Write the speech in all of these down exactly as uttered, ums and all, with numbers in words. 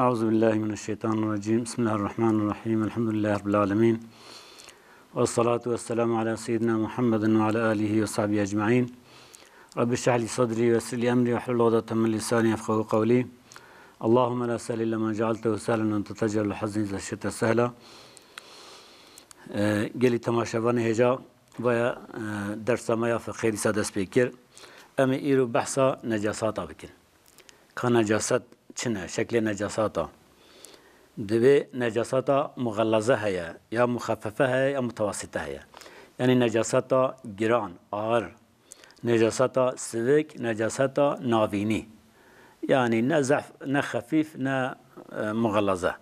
أعوذ بالله من الشيطان الرجيم. بسم الله الرحمن الرحيم. الحمد لله رب العالمين. والصلاة والسلام على سيدنا محمد وعلى آله وصحبه أجمعين. رب اشرح لي صدري ويسر لي أمري واحلل عقدة من لساني يفقهوا قولي. اللهم لا سهل إلا ما جعلته سهلا وأنت تجعل الحزن إذا شئت سهلا. Ee, gelî temaşevanê hêja vaya, e, dersa me ya fiqhê dîsa dest pê kir. Em ê îro behsa necasata bikin. Ka necaset çi ne? Şeklê necasata. Divê necaseta muxellaze heye, ya muxeffefe heye, ya mutewasite heye. Yanî necaseta giran, ağır, necaseta sivik, necaseta navînî. Yanî ne zehf, ne xefîf, ne, e, muxellaze.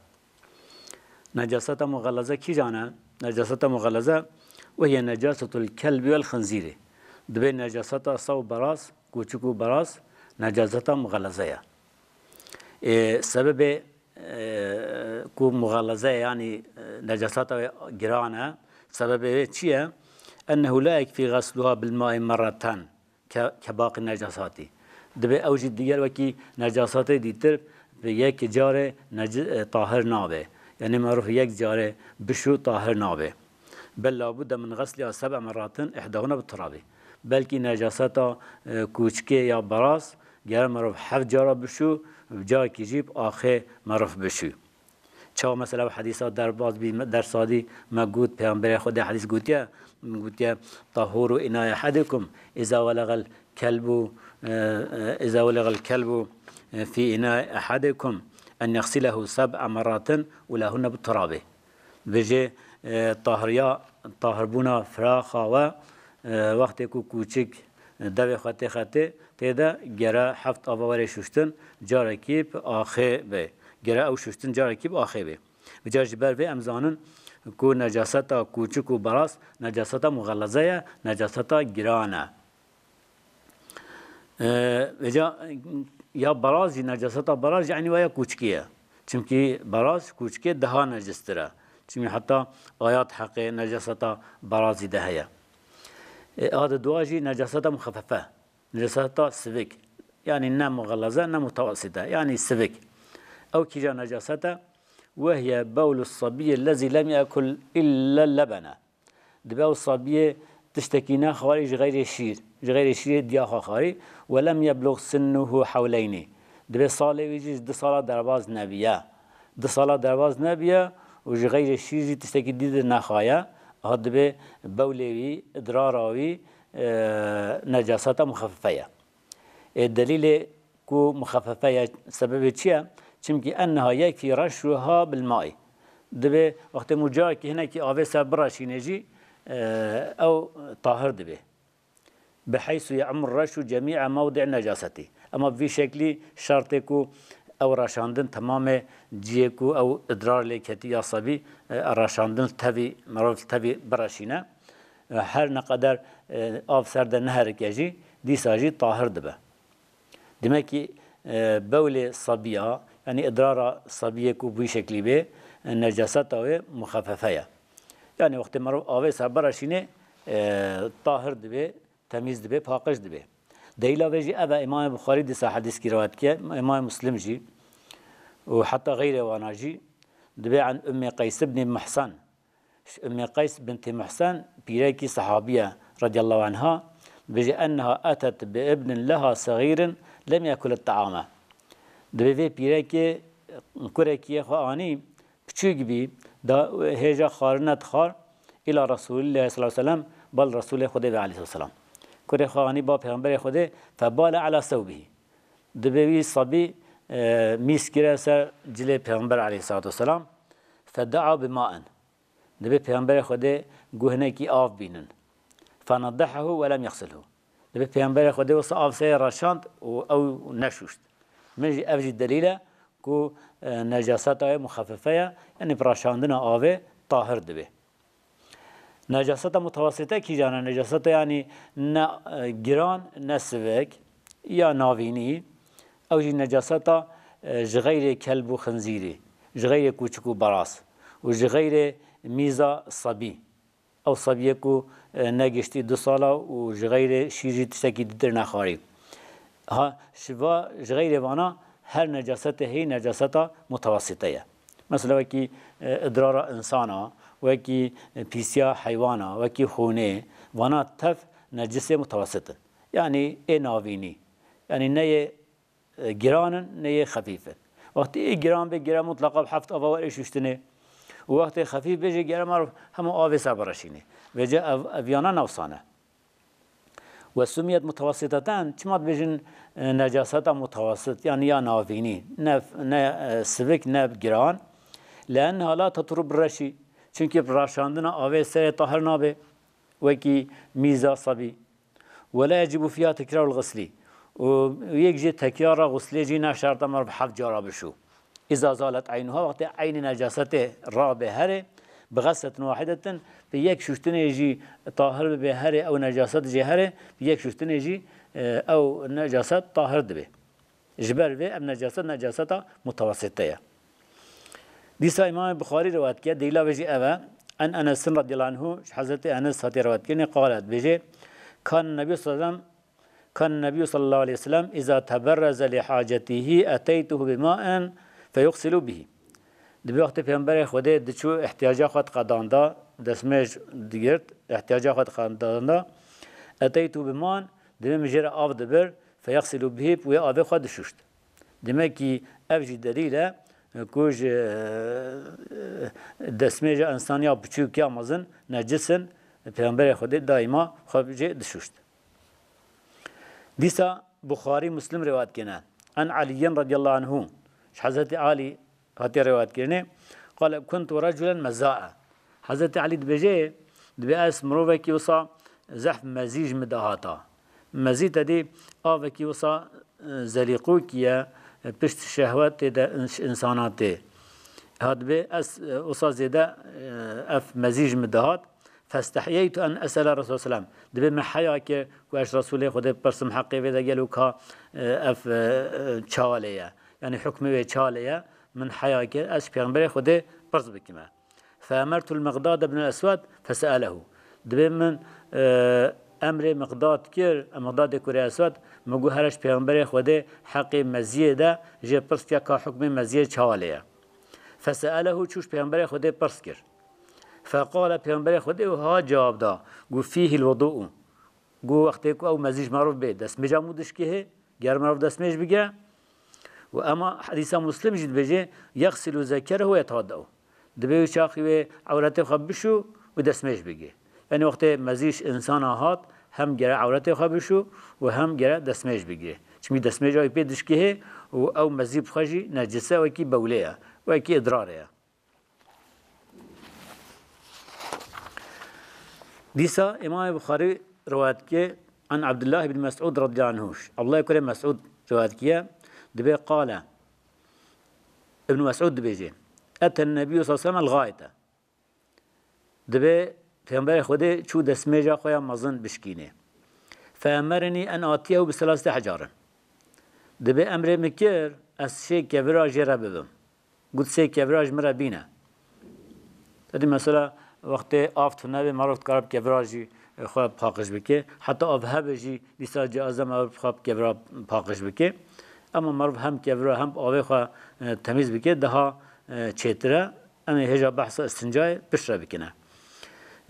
Necaseta muxellaze kîjan e? Necaseta muxellaze, وهي نجاسة الكلب والخنزير. Divê necaseta saw beraz, kûçik û beraz, necaseta muxellaze ye. Ê, sebebê, e, ku muxellaze ye, yanî, e, necaseta wê giran e, sebebê wê çi ye? أنه لا يكفي غسلها بالماء مرة ke-, كباقي النجاسات. Divê ew jî diger wekî necasatê dîtir bi yek carê neci-, e, tahir nabe. Yanî merov yek carê bişû tahir nabe. بل لابد من غسلها سبع مرات إحداهن بالتراب. Belkî necaseta, e, kûçikê ya beraz gere merov heft cara bişû, carekî jî bi axê merov bişû. Çawa mesela ev hedîsa derbas bî, me, dersa dî me got, Peyxemberê Xwedê hedîs gotiye, gotiye, "طهروا إناء أحدكم إذا ولغ الكلب، e, e, إذا ولغ الكلب في إناء أحدكم أن يغسله سبع مرات أولاهن بالتراب." Dibêje, e, tahiriya, tahirbûna firaxa we, e, wextê ku kûçik, e, devê xwe têxe tê, tê de gere heft ava were şûştin, carekî bi axê be. Gere ew şûştin carekî bi axê be. Vêca ji ber vê em zanin ku necaseta kûçik û beraz necaseta muxellaze ye, necaseta giran e. Ee, vêca ya beraz jî, necaseta beraz jî eynî waya kûçikê ye. Çimkî beraz kûçikê daha necistir e. Çimkî heta ayat heqê necaseta berazî de heye. E, a di dua jî necaseta muxefefe. Necaseta sivik. Yanî ne muxellaze, ne mutewasite. Yanî sivik. Ew kîja necasete? وهي بول الصبي الذي لم يأكل إلا اللبن. Dibe ew sabiyê tiştekî nexwarî ji xeyrê şîr, ji xeyrê şîrê diya xwe xwarî, ولم يبلغ سنه حولين. Dibe salê wî jî ji du sala derbaz nebiye. Du sala derbaz nebiye û ji xeyrê şîr jî tiştekî dî di nexwaye. Aha dibe bewlê wî, idrara wî, e, necaseta muxefefe ye. Ê delîlê ku muxefefe ye, sebebê çi ye? Çimkî أنها يكفي رشها بالماء. Dibe wextê mû carekî hinekî avê ser bireşîne jî, e, ew tahir dibe. بحيث يعم الرش جميع موضع النجاسة. Ema bi vî şeklî şertê ku ew reşandin temamê ciyê ku ew idrar lê ketî ya sebî, e, reşandin tevî, merov tevî bireşîne. E, her ne qeder, e, av ser de neherike jî, dîsa jî tahir dibe. Demek ki, e, bewlê sabiya, yanî idrara sabiyê ku bûyî şeklî bê, e, necaseta wê muxefefe ye. Yanî wextê merov avê ser bireşînê, e, tahir dibê, temîz dibê, paqij dibê. Delîla vê jî ev e, Îmamê Buxarî dîsa hedîskî rewayet dike, Îmamê Muslim jî û heta xeyrê wana jî dibe an Ummê Qeys ibnî Mihsan. Ji Ummê Qeys bintî Mihsen, pîrekî sehabî ye, radiyallahu anha, dibêje, "Enneha etet bi ibnin leha segîrin lem yekul ta'ame." Dibê vê pîrekê kurekî yê xwe anî, piçûk bî, da hêja xwarine dixwar, îla Resûlillahê sallallahu aleyhi ve sellem, bal Resûlê Xwedê ve aleyhisselam. Kurê xwe anî ba Pêxemberê Xwedê, febale ala sewbihî. Dibê wî sabî, e, mîs kire ser cilê Pêxember aleyhissalatu vesselam, fedaa bi ma'in. Dibê Pêxemberê Xwedê got hinekî av bînin. Fenedehehu ve lem yexsilhu. Dibê Pêxemberê Xwedê wisa av serê reşand û ew neşûşt. Min jî ev jî delîl e ku, e, necaseta wê muxefefe ye, yanî bi reşandina avê tahir dibe. Necaseta mutewesite kîjan e? Necaseta yanî ne, e, giran, ne sivik, ya navînî. Ew jî necaseta, e, ji xeyrê kelb û xinzîrî, ji xeyrê kûçik û beraz û ji xeyrê mîza sebî. Ew sebiyê ku, e, negiştî du sala û ji xeyrê şîr jî tiştekî dîtir nexwarî. Ha, şiva ji xeyrê vana, Her necasetê heyî necaseta mutewesîte ye. Mesela wekî, e, idrara insana, wekî, e, pîsiya heywana, wekî xûnê, vana tev necisê mutewesît in. Yanî ê navînî. Yanî ne yê, e, giran in, ne yê xefîf in. Wextê ê giran bê, gere mutlaqa bi heft ava were şûştinê. Û wextê xefîf bê jî gere meriv hemû avê ser bireşînê. Vêce ev, ev yana newsan e. Ve sumiyet mutewesiteten, çima dibêjin, e, necaseta mutewesit, yanî ya navînî, ne, ne, e, sivik, ne giran. Lienneha la teturu birreşî, çunkî bi raşandina avê serê tahir nabe, wekî mîza sebî. Ve la yecibu fiha tekrarul xislî. Û yek jî tekrara xislê jî ne şert e meriv heft cara bişû. Îza zalet eynuha, wextê eynê necasetê rabe herê, bi xesletin wahidetin, bi yek şûştinê jî tahir bibe herê, ew necaset jê herê, bi yek şûştinê jî, e, ew necaset tahir dibe. Ji ber vê ev necaset necaseta mutewesite ye. Dîsa Îmamê Buxarî rewayet kiriye, dêla vê jî ev e. En Enesin radiyallahu anhu, ji Hezretî Enes hatiye rewayet kirinê, qale, dibêje, Kan Nebî sallallahu aleyhi ve sellem Kan Nebî sallallahu aleyhi ve sellem îza teberreze li hacetîhî eteytuhu bi ma'in feyuxsilu bihî. Dibê wextê Pêxemberê Xwedê diçû ihtiyaca xwe diqedanda, destmêj digirt, ihtiyaca xwe diqedanda, eteytuhu bi ma'in, dibê min jê re av dibir, feyuxsilu bihî, bi wê avê xwe dişûşt. Demek ki ev jî delîl e ku ji, e, destmêja insaniya biçûk ya mezin necis in, Pêxemberê Xwedê daîma xwe jê dişûşt. Dîsa Buxarî, Muslim rewayet kene. An Aliyyin radiyallahu anhu. Ji Hezretî Alî hatiye rewayet kirinê. Qale, kuntu reculen meza'a. Hezretî Alî dibêje, dibê ez mirovekî wisa zehf mezî ji min de hata. Mezî tedî avekî wisa, e, zelîqokî ye, e, pişt şehwetê de ins-, insana tê. Ha dibê ez, e, wisa zêde, e, ev mezî ji min de hat. Festehiyeytu en esele Resul selam. Dibê min heya kir ku ez Resulê Xwedê bipirsim heqê vê de gelo ka, e, ev, e, e, çawa lê ye. Yanî hukmê wê çawa lê ye. Min heya kir ez ji Pêxemberê Xwedê pirs bikime. Fe emertul Miqdad ibn Eswed feseelehu. Dibê min, e, emrê Miqdad kir, Miqdadê kurê Eswed, min got here ji Pêxemberê Xwedê heqê meziyê de jê pirs bike ka hukmê meziyê çawa lê ye. Feseelehu, çû ji Pêxemberê Xwedê pirs kir. Feqale, Pêxemberê Xwedê wiha cewab da, got, fîhil wudu'u. Got, wextê ku ew mezî ji meriv bê, destmêja mû dişkihê, ger meriv destmêj bigire. Û ema hedîsa Muslim jî dibêje, yexsilu zekerehu ve yetevadde'u. Dibê wî çaxî wê ewretê xwe bişû û destmêj bigire. Yanî wextê mezî ji insana hat, hem gere ewretê xwe bişû û hem gere destmêj bigire. Çimkî destmêja wî pê dişkihê û ew mezî bi xwe jî necise, wekî bewlê ye, wekî idrarê ye. Dîsa Îmamê Buxarî rewayet kiriye, an Abdullah ibn Mes'ud radiyallahu anhu. Abdullah kurê Mes'ud rewayet kiriye, dibê qale, Ibn Mes'ud dibêje, Eten Nebiyyu sallallahu aleyhi ve sellem el-gayete. Dibê Pêxemberê Xwedê çû destmêja xwe ya mezin bişkînê. Fe emerenî en atiyehu bi selasete hecarin. Dibê emrê min kir, ez şê kevira jê re bibim. Got, sê kevira ji min re bîne. Tedî mesela wextê av tune bê, merov dikare bi kevira jî xwe paqij bike. Heta av hebe jî dîsa caiz e merov xwe bi kevira paqij bike. Ema merov hem kevira hem avê xwe, e, temîz bike, daha, e, çêtir e. Em ê hêja behsa istincayê piştre bikine.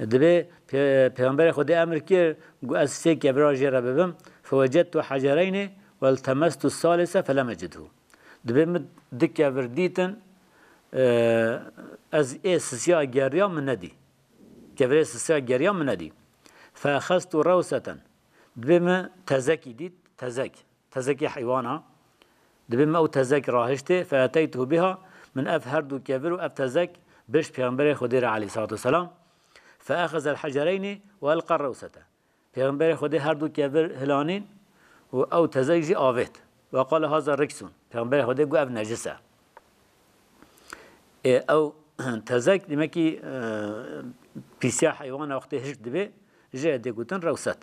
Dibê Pê-, Pêxemberê Xwedê emir kir, got, ez sê kevira jê re bibim. Fewecedtu hecereynê weltemestu salise felem ecidhu. Dibê min du kevir dîtin, e, ez ê sisiya geriya min nedî. Kevirê sisiya geriya min nedî. Feexeztu rewseten. Dibê min tezekî dît, tezek. Tezekê heywana. Dibê min ew tezek rahiştê, feeteytuhu biha, min ev her du kevir û ev tezek bir ji Pêxemberê Xwedê re aleyhissalatu vesselam. Feexezel hecereynê we elqa rewsete. Pêxemberê Xwedê her du kevir hilanîn û ew tezek jî avêt. Ve qale haza riksun. Pêxemberê Xwedê got ev necis e. Ê, ew tezek, demek ki, e, pîsiya heywana wextê hişk dibe, jê dê gotin rewset.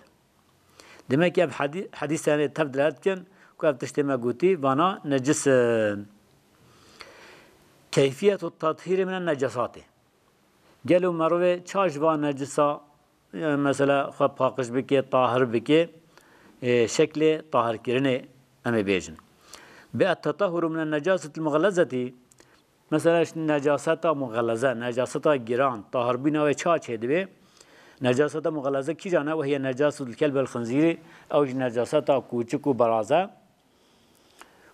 Demek ki ev hadî-, hadîsanê tev delalet dikin ku ev tiştê me gotî, vana necis in. Keyfiyetu tathîrê min necesatê. Gelo merovê ça ji van necisa, e, mesela xwe paqij bike, tahir bike, e, şeklê tahirkirinê em ê bêjin. Bi et-tetahhuru minen necasetil muxellezetî, mesela, işte, necaseta muxelleze, necaseta giran, tahirbûna wê ça çêdibe? Necaseta muxelleze kîjan e? Ve hiye necasetul kelb vel xinzîrî, ew jî necaseta kûçik û beraz e.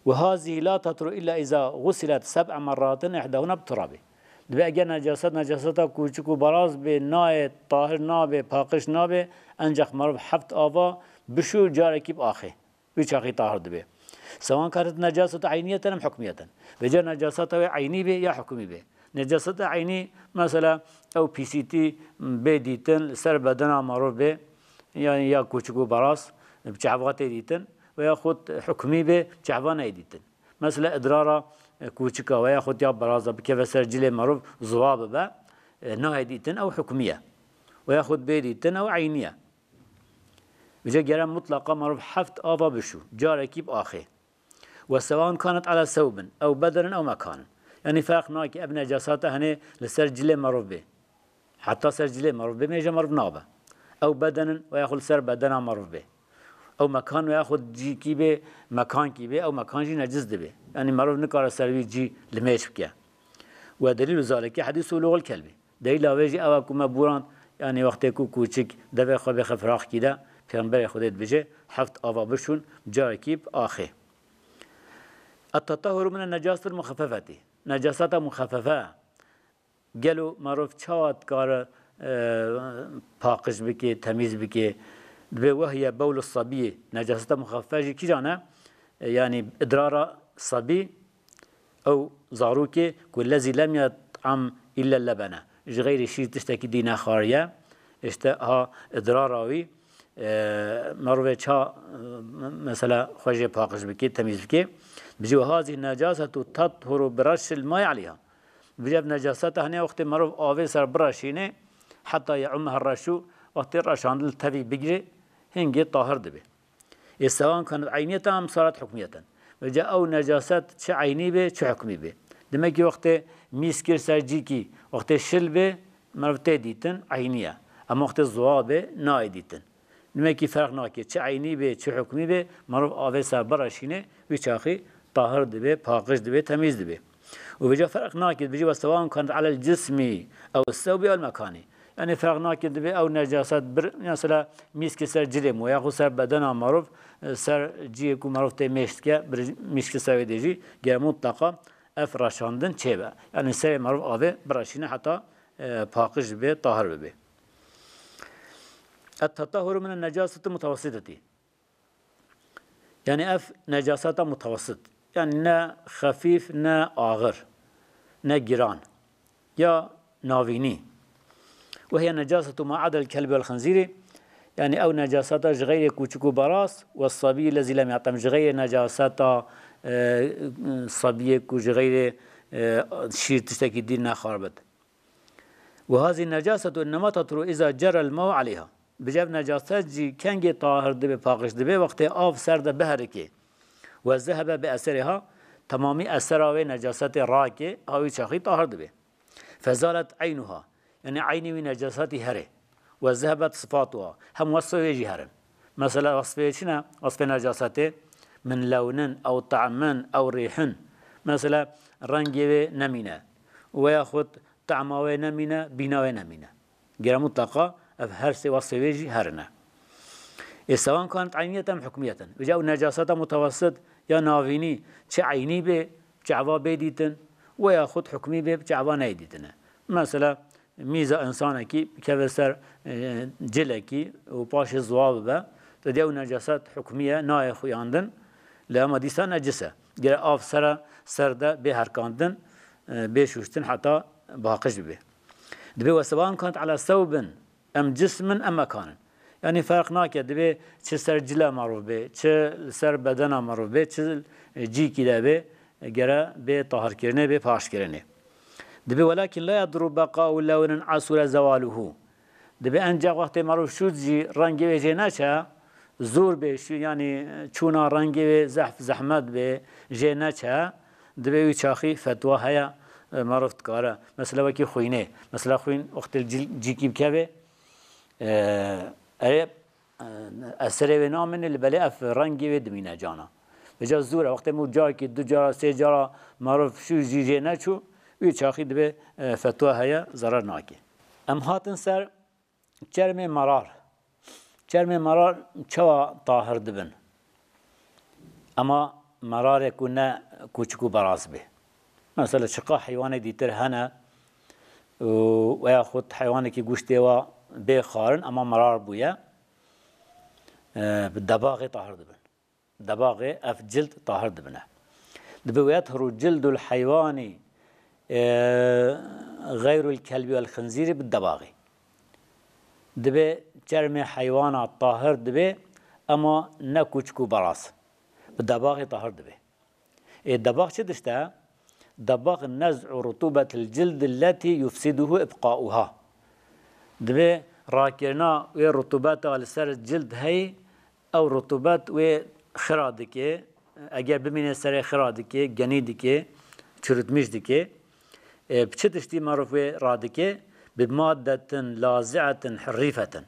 Ve hazî la tethiru illa îza xusilet seb'a merratin ihdahuna bi turabî. Dibe eger necaset, necaseta kûçik û beraz bê, nayê tahir nabe, paqij nabe, encax merov heft ava bişû, carekî bi axê. Wî çaxî tahir dibe. Sewan kanet necasetu eyniyeten em hukmiyeten. Vêca necaseta wê eynî be ya hukmî be. Necaseta eynî, mesela, ew pîsîtî bê dîtin, li ser bedena merov bê, yanî ya kûçik û beraz, bi çehva tê dîtin, veya xwe hukmî bê, çehva neyê dîtin. Mesela, idrara, e, kûçika veya xwe ya beraza bikeve ser cilê merov, ziwa bibe, e, nayê dîtin, ew hukmî ye. Veya xwe bê dîtin, ew eynî ye. Vêca gere mutlaqa merov heft ava bişû, carekî bi axê. Ve sewan kanet ala sewbin, ew bedenin, ew mekanin. Yanî ferq nake, ev necasata henê li ser cilê merov bê. Heta ser cilê merov bê, mêje merov nabe. Ew bedenin, veya xwe li ser bedena merov bê. Ew mekan veya xwe cîkî bê, mekankî bê, ew mekan jî necis dibe. Yanî merov nikare ser wî cî limêj bike. Ve delîlu zalikî hedîsu ulûxil kelbî. Delîla wê jî ew e ku me borand, yanî wextê ku kûçik devê xwe bêxe firaxkî de, Pêxemberê Xwedê dibêje, heft ava bişûn, carekî bi axê. Et-tetahhuru minen necasetil muxeffefetî. Necaseta muxeffefe. Gelo merov çawa dikare, e, paqij bike, temîz bike? Dibe ve hiye bewlu sabiyê. Necaseta muxeffefe jî kîjan e? E, yanî idrara sabî, ew zarokê ku lezî lem yet'am îlle lebene. Ji xeyrê şîr tiştekî dî nexwariye. Îşte ha idrara wî, e, merivê ça, e, mesela xwe jê paqij bike, temîz bike. Bijî, "Ve hazî necasetu tethiru bi reşil may aleyha." Bijî, ev necaseta hene wextê merov avê ser bireşîne, heta ye'ummeha reşu, wextê reşandin li tevî bigire, hingê tahir dibe. Ê sewan kanet eyniyeten em saret hukmiyeten. Vêca ew necaset çi eynî be, çi hukmî be. Demek ki wextê mîz kir ser cîkî, wextê şil be, merov tê dîtin, eynî ye. Ama wextê ziwa be, nayê dîtin. Demek ki ferq nake, çi eynî be, çi hukmî be, merov avê ser bireşîne, wî çaxî tahir dibe, paqij dibe, temîz dibe. Û vêca ferq nake, bijî ve sewan kanet alel cismî ew sewbî ew mekanî. Yanî ferq nake, dibe ew necaset bir, mesela mîskî ser cilê me, yaxu ser bedena merov, ser ciyê ku merov tê mêş dike, bir mîskî ser wê dê jî gere mutlaqa ev reşandin çêbe. Yanî serê merov avê bireşîne heta, e, paqij bibe, tahir bibe. Et-tetahhuru minen necaseti mutawessitetî. Yanî ev necaseta mutawessit. Yanî ne xefîf, ne axir, ne giran. Ya navînî. Ve hiye necasetu ma adel kelbi vel xinzîrî. Yanî ew necaseta ji xeyrê kûçik û beraz, ve sabî lezî lem yatem, ji xeyrê necaseta, e, sabiyê ku ji xeyrê, e, şîr tiştekî dî nexwaribit. Ve hazî necasetu innema tathiru îza cerel ma'u aleyha. Bijî ev necaset jî kengê tahir dibe, paqij dibe, wextê av ser de biherike. Ve zehebe bi eseriha, temamî esera wê necasetê rake, ha wî çaxî tahir dibe. Fezalet eynuha, yanî eynê wî necasetî here. Ve zehebet sifatuha, hem wesfê wê jî herin. Mesela wesfê wê çi ne? Wesfê necasetê, min lewnin, ew ta'min, ew rîhin. Mesela rengê wê nemîne. Veya xud Tema wê nemîne, bîna wê nemîne. Gere mutlaqa ev her sê wesfê wê jî herine. Ê sewan kanet eyniyeten em hukmiyeten. Vêca ew necaseta mutawessit ya navînî çi eynî bê, çi eva bê dîtin, we ya xud hukmî bê, çi eva neyê dîtine. Mesela mîza insanekî keve ser, e, cilekî û paşê ziwa bibe, te diya ew necaset hukmî ye, nayê xuyandin, lê ema dîsa necis e. Gere av sere ser de bê herkandin, e, bê şûştin heta baqij bibe. Dibe we sewan kant ala sewbin, em cismin, em mekanin. Yanî ferq nake, dibe çi ser cila merov be, çi li ser bedena merov be, çi cîkî de be, gere bê tahirkirinê, bê paşkirinê. Dibe welakin la yeduru beqa'u lewnin asure zewaluhu. Dibe encax wextê merov şût jî rengê wê jê neçe, zor bê, şu, yanî çûna rengê wê zehf, zehmet bê, jê neçe, dibe wî çaxî fetwa heye, e, merov dikare. Mesela wekî xwînê. Mesela xwîn wextê li cil-, cîkî bikeve, e, erê, e, eserê wê namîne, li belê ev rengê wê dimîne cana. Vêca zor e, wextê mû carekî, du cara, sê cara merov şû jî jê neçû, wî çaxî dibê, e, fetwa heye, zerar nake. Em hatin ser çermê merar. Çermê merar çawa tahir dibin? Ema merarê ku ne kûçik û beraz bê. Mesela çiqa heywanê dîtir hene û veya xwe heywanekî goştê wa bê xwarin ema merar bûye, e, bi debaxê tahir dibin. Debaxê ev cild tahir dibine. Dibe weyet hiru cildul heywanî, e, xeyrul kelbî wel xinzîrî bi debaxê. Dibe çermê heywana tahir dibe, ema ne kûçik û beraz. Bi debaxê tahir dibe. Ê debax çi tişt e? Debax nez'u rutubetil cildi lletî yufsiduhu ibqauha. Dibe rakirina wê rutubeta li ser cild heyî, ew rutubet wê xira dike, eger bimîne serê xira dike, genî dike, çirutmîş dike. E, bi çi tiştî merov wê radike? Bi maddetin lazi'etin hirrîfetin.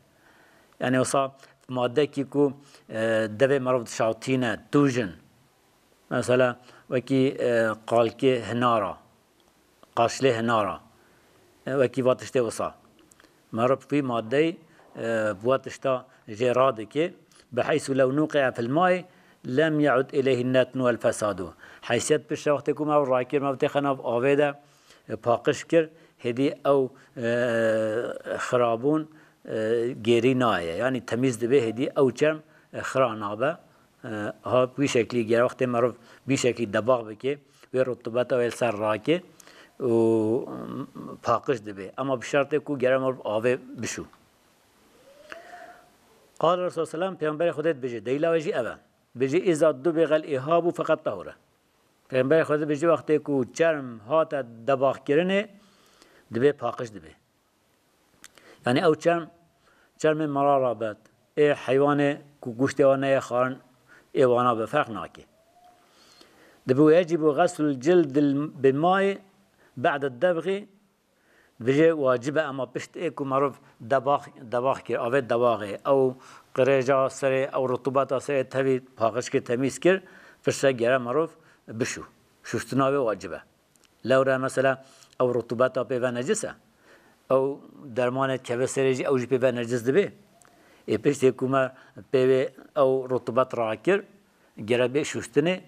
Yani wisa maddekî ku, e, devê merov dişawtîne, tûj in. Mesela wekî, e, qalkê hinara, qaşlê hinara, e, wekî va tiştê wisa. Merov vî maddeyî, e, bi wa tişta jê radike, bi heysu lew nuqi'a fil ma'i lem ya'ud ileyhi netnu el fesadu. Heysiyet piştre wextê ku merov rakir, merov têxe nav avê de, e, paqij kir, hêdî ew, e, xirabûn, e, gêrî nayê. Yanî temîz dibe, hêdî ew çerm, e, xira nabe. E, ha wî şeklî gere wextê merov vî şeklî debax bike, wê rutubeta wê li ser rake û, mm, paqij dibe. Ema bi şertê ku gere merov avê bişû. Qal Resul selam, Pêxemberê Xwedê dibêje, deyla wê jî ev e. Dibêje, "Îza dubixel îhabu feqet tahûre." Pêxemberê Xwedê dibêje, wextê ku çerm hate debaxkirinê, dibê paqij dibe. Yani ew çerm, çermê merara bet, ê heywanê ku goştê wan neyê xwarin, ê wana be, ferq nake. Dibe, "Yecibu xeslul cildil bi maî ba'de debxî." Dibêje wacib e, ema pişt ê ku merov debax, debax kir, avê debaxê, ew qirêja serê, ew rutubeta serê tevî paqij kir, temîz kir, piştre gere merov bişû. Şûştina wê wacib e. Lewre mesela ew rutubeta pê ve necis e. Ew dermanê keve serê jî ew jî pê ve necis dibe. Ê piştê ku me pê wê ew rutubet rakir, gere bê şûştinê,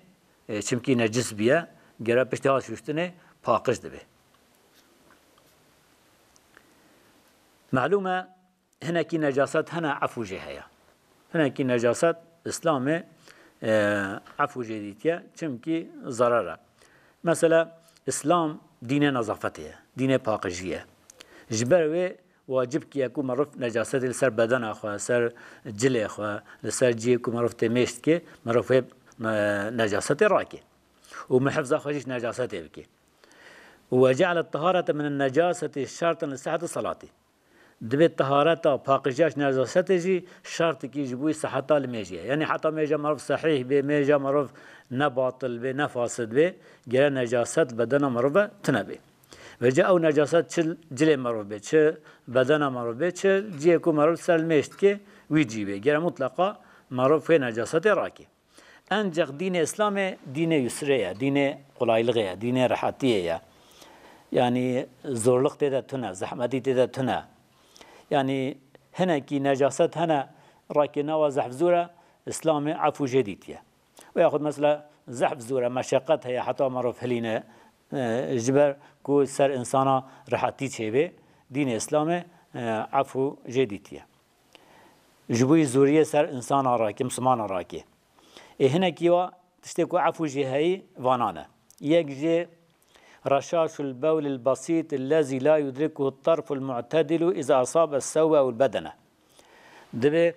e, çimkî necis bûye, gere piştê hat şûştinê paqij dibe. Melûm e, hinekî necaset hene efû jê heye. Hinekî necaset Îslamê, e, efû jê dîtiye, çimkî zerar e. Mesela Îslam dînê nezafetê ye, dînê paqijî ye. Ji ber wê wacib kiye ku merov necasetê li ser bedena xwe, ser cilê xwe, li ser cihê ku merov tê mêş dike, merov wê, e, necasetê rake. Û mihifza xwe jî ji necasetê bike. Û we ce'le teharete min necaseti şerten li sihheti salatî. Divê tehareta paqijiya ji necasetê jî şertikî ji bo siheta limêjê ye. Yanî heta mêja merov sehîh bê, mêja merov ne batil bê, ne fasid bê, gere necaset li bedena merov ve tune bê. Vêca ew necaset çi cilê merov bê, çi bedena merov bê, çi cihê ku merov ser limêj dike, wî cî bê. Gere mutleqa merov vê necasetê rake. Enceq dînê Îslamê dînê yusrê ye, dînê qolaylixê ye, dînê rehetiyê ye. Yanî zorluk tê de tune, zehmetî tê de tune. Yanî hinekî necaset hene, rakê nawa zehf zor e, Îslamê efû jê dîtiye. Û yaxud mesela zehf zor e, meşeqet heye heta merov hilîne, e, ji ber ku ser însana rehetî çêbê, dînê Îslamê, e, efû jê dîtiye. Ji bo zoriyê ser însana rakê, misilmana rakê. Ê hinekî wa tiştê ku efû jê heyî vanan e. Yek jê reşaşul bewlil besît ellezî la yudrikuhu tarful mu'tedilu iza asabe sewbe ew bedene. Divê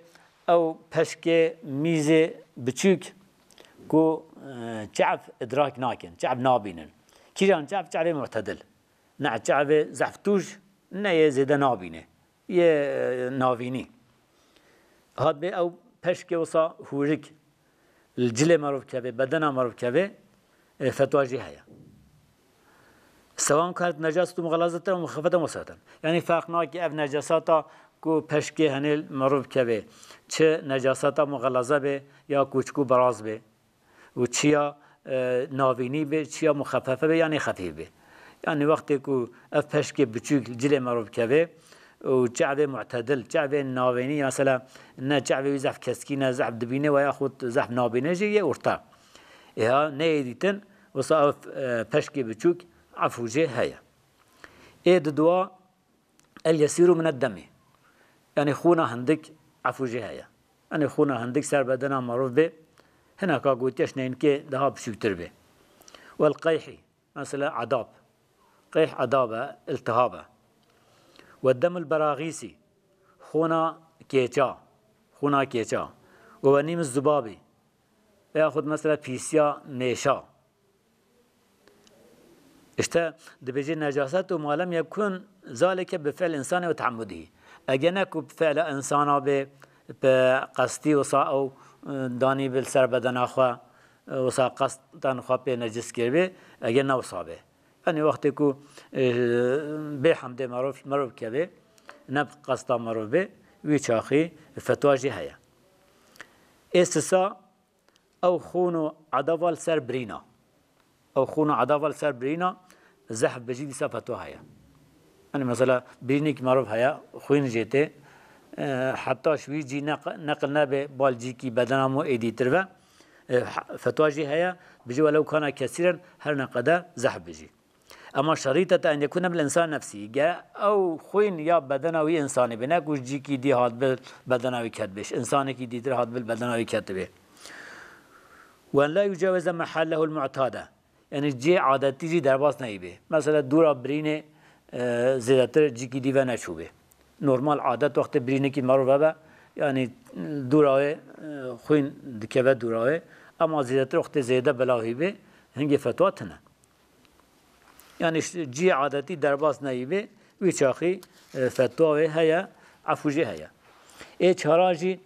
ew peşkê mîzê biçûk ku, e, çev idrak nakin, çev nabînin. Kîjan çev? Çevê mu'tedil. Ne çevê zehf tûj, ne yê zêde nabîne. Yê, e, navînî. Hat bê ew peşkê wisa hûrik li cilê merov keve, bedena merov keve, e, fetwa jî heye. Sewan kanet necaset û muxelazeten û muxefeten û sehten. Yanî ferq nake ev necasata ku peşkê henê merov keve, çi necasata muxelaze be ya kûçik û beraz be. û çiya, e, navînî be, çiya muxefefe be, yanî xefîf be. Yanî wextê ku ev peşkê biçûk li cilê merov keve û çavê mu'tedil, çavê navînî, mesela ne çavê wî zehf keskî ne, zehf dibîne we yaxud zehf nabîne jî yê orta. Ê ha neyê dîtin, wisa ev, e, peşkê biçûk efû jê heye. Ê di dua el yesîru min ed demî. Yanî xûna hindik efû jê heye. Yanî xûna hindik ser bedena merov bê, hineka gotiye ji neynikê daha biçûktir bê. Wel qeyhî, mesela edab. Qeyh edab e, iltihab e. Ve demul beraxîsî, xûna kêça, xûna kêça. Ve wenîm zubabî, yaxud mesela pîsiya mêşa. İşte dibêje necaset û ma lem yekun zalike bi fi'l insani ve teammudihî. Ege ne ku bi fi'la insana bê, bi qestî wisa ew, e, danî bi li ser bedena xwe, e, wisa qestan xwe pê necis kiribê, ege ne wisa bê. Yanî wextê ku, e, bê hemdê merov, merov kevê, ne bi qesta merov bê, wî çaxî fetwa jî heye. Ê sisa, ew xûn û edava li ser birîna. Ew xûn û edava li ser birîna zehf bijî dîsa fetwa heye. Yanî mesela birînekî merov heye, xwîn jê tê, e, heta ji wî cî neq-, neqil nebe bal cîkî bedena mo êdîtir ve, e, he-, fetwa jî heye, bijî welew kana kesîren her ne qeder zehf bijî. Ema şerîteta en yekune bil insan nefsî. Ge ew xwîn ya bedena wî insanî be, ne ku ji cîkî dî hat bil bedena wî ket bê. Ji insanekî dîtir hat bil bedena wî ket bê. Wen la yucawize mehallehul mu'tade. Yanî cihê adetî jî derbas neyî bê. Mesela dûra birînê, e, zêdetir cîkî dî ve neçûbê. Normal adet wextê birînekî merov hebe, yanî dûra wê, e, xwîn dikeve dûra wê. Ema zêdetir wextê zêde belahî bê, hingê fetwa tune. Yanî ji cihê adetî derbas neyî bê, wî çaxî, e, fetwa wê heye, efû jê heye. Ê çara jî,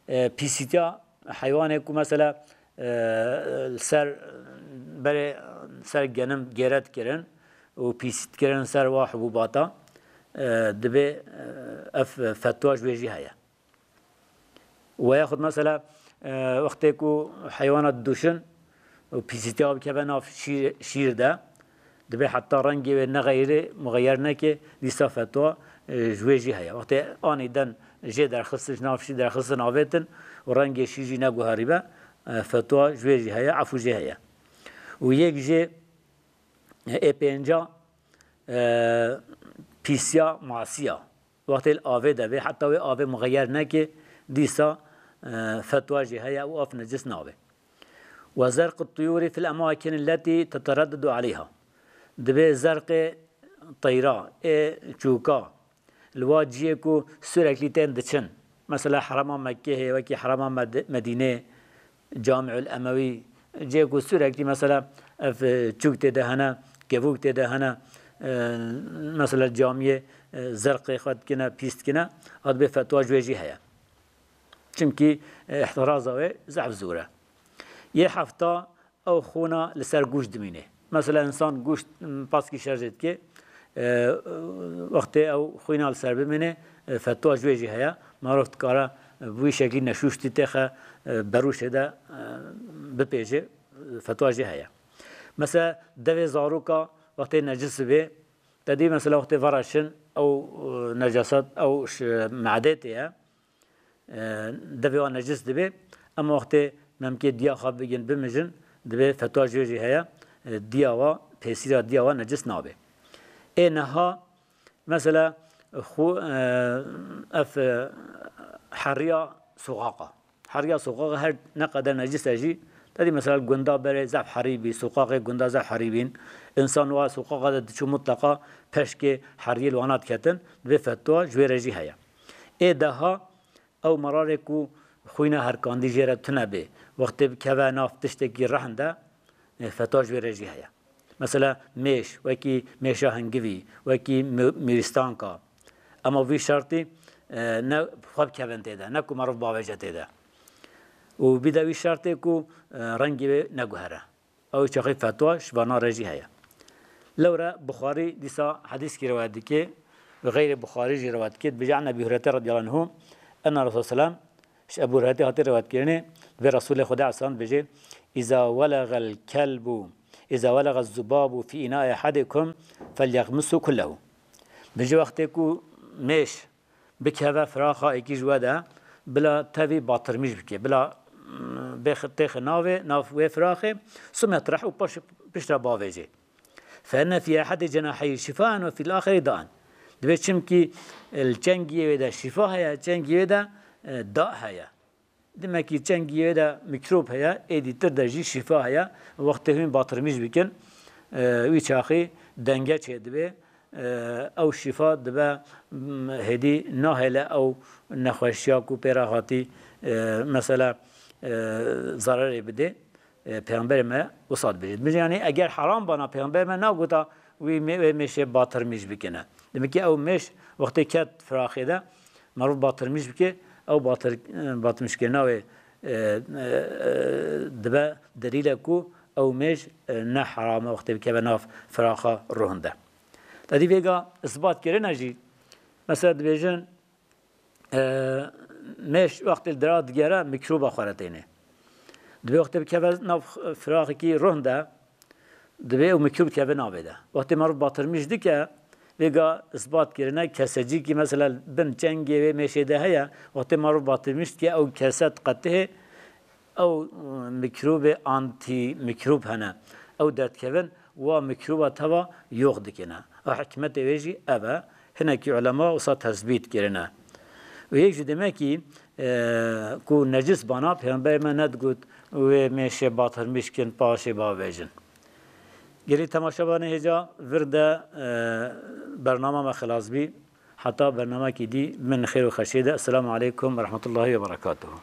e, pîsîtiya heywanê ku mesela, e, li ser berê ser genim gêre dikirin û pîsî dikirin ser wa hibûbata, e, dibê, e, ev fetwa ji wê jî heye. We yaxud mesela, e, wextê ku heywana didûşin û pîsîtiya bikeve nav şîr, şîr de, dibê heta rengê wê nexeyirê, muxeyer neke, dîsa fetwa, e, ji wê jî heye. Wextê anîden jê derxistin, ji nav şîr derxistin avêtin û rengê şîr jî neguherîbe, e, fetwa ji wê jî heye, efû jê heye. Û yek jê, e, ê pênca, e, pîsiya masiya. Wextê li avê de bê, heta wê avê muxeyer neke, dîsa, e, fetwa jî heye û av necis nabe. Ve zerqu tuyûrî fil emâkin letî tetereddedu aleyha. Dibê zerqê teyra, ê çûka, li wa ciyê ku sûreklî tên diçin. Mesela herema Mekkê heye, wekî herema Med-, Medînê, Camiül Emewî, cihê ku sûreklî mesela ev, e, çûk tê de hene, kevûk tê de hene, e, mesela camiyê, e, zerqê xwe dikine, pîs dikine, hat bê fetwa ji wê jî heye. Çimkî, e, îhtiraza wê zehf zûr e. Yê hefta, ew xûna li ser gûş dimîne. Mesela, însan gûş, m, paskî şerjê dike, e, wextê ew xwîna li ser bimîne, e, fetwa ji wê jî heye. Marov dikare, e, bi wî şeklî neşûştî têxe, e, berûşê de, e, bipêje, e, fetwa jî heye. Mesela, devê zaroka wextê necis bê, te dî, mesela, wextê vereşin, ew, e, necaset, ew ji medê tê ye. E, devê wan necis dibe, ema wextê memkê diya xwe bigin, bimijin, dibe fetwa ji wê jî heye, e, diya wa, pêsîra diya wa necis nabe. Ê neha, mesela, xwe, e, ev, e, heriya soqaqa. Heriya soqaqa her ne qeder necis e jî, te dî mesela gunda berê zehf herî bî, soqaqê gunda zehf herî bîn. Însan wa soqaqa de diçû mutleqa peşkê heriyê li wana diketin, dibe fetwa ji wê re jî heye. Ê deha, ew merarê ku xwîna herkandî jê re tune bê, wextê bikeve nav tiştekî rehn de, e, fetwa ji wê re jî heye. Mesela mêş, wekî mêşa hingivî, wekî mî-, mîrîstanka. Ema vî şertî, e, ne bi xwe bikevin tê de, ne ku meriv bavêje tê de. Û bide wî şertê ku, e, rengê wê neguhere. Ew çaxê fetwa ji vana re jî heye. Lewre Buxarî dîsa hedîskî rewayet dike, bi xeyrê Buxarî jî rewayet dike, dibêje an Ebî Hureyre radiyallahu anhu, ena Resul selam, ji Ebû Hureyre hatî rewayet kirinê, dibê Resûlê Xwedê aleyhisselam dibêje, Îza welegel kelbu, îza welega zubabu fî înaî ehedikum felyexmisu kullehu. Bi ji wextê ku mêş bikeve firaxa êkî ji we de, bila tevî batirmîş bike, bila, mm, bêxi têxi navê, nav wê firaxê, sumetreh û paş, piştre bavêjê. Fe inne fî ehedî cenaheyî şîfaen ve fîl axirî daen. Dibê çimkî, e, li çengiyê wê de şîfa heye, çengiyê wê de, e, da heye. Demek ki çengiyê wê de mîkrob heye, êdî tir de jî şîfa heye. Wextê hûn batirmîş bikin, e, wî çaxî denge çêdibe. E, ew şîfa dibe, m, hêdî nahêle ew nexweşiya ku pê re hatî, e, mesela, e, zererê bidê. E, Peyxemberê me wisa dibêje. Dibêje, yanî eger heram bana, Peyxemberê me nagota wî mê-, wê mêşê batirmîş bikine. Demek ki ew mêş wextê ket firaxê de, merov batirmîş bike, ew batir-, e, batirmîşkirina wê, e, e, e, dibe delîle ku ew mêş, e, ne heram e wextê bikeve nav firaxa ruhin de. Tedî vêga isbat kirine jî, mesela dibêjin, e, mêş wextê li dira digere mîkroba xwe re têne. Dibê wextê bikeve nav firaxekî ruhin de, dibê ew mîkrob dikeve navê de. Wextê merov batirmîş dike, vêga isbat kirine kesecîkî mesela bin çengê wê mêşê de heye, wextê merov batirmîş dike ew kese diqetihê, ew, e, mîkrobê antîmîkrob hene. Ew derdikevin, wa mîkroba teva yox dikine. Ew hikmetê wê jî ev e. Hinekî ulema wisa tesbît kirine. Û yek jî demek ki, e, ku necis bana, Peyxemberê me nedigot, wê mêşê batirmîş kin, paşê bavêjin. Gelî temaşevanê hêja vir de, e, bernama me xilas bî. Heta bernamekî dî, min xêr û xeşê de. Esselamu aleykum ve rahmetullahi ve berekatuhu.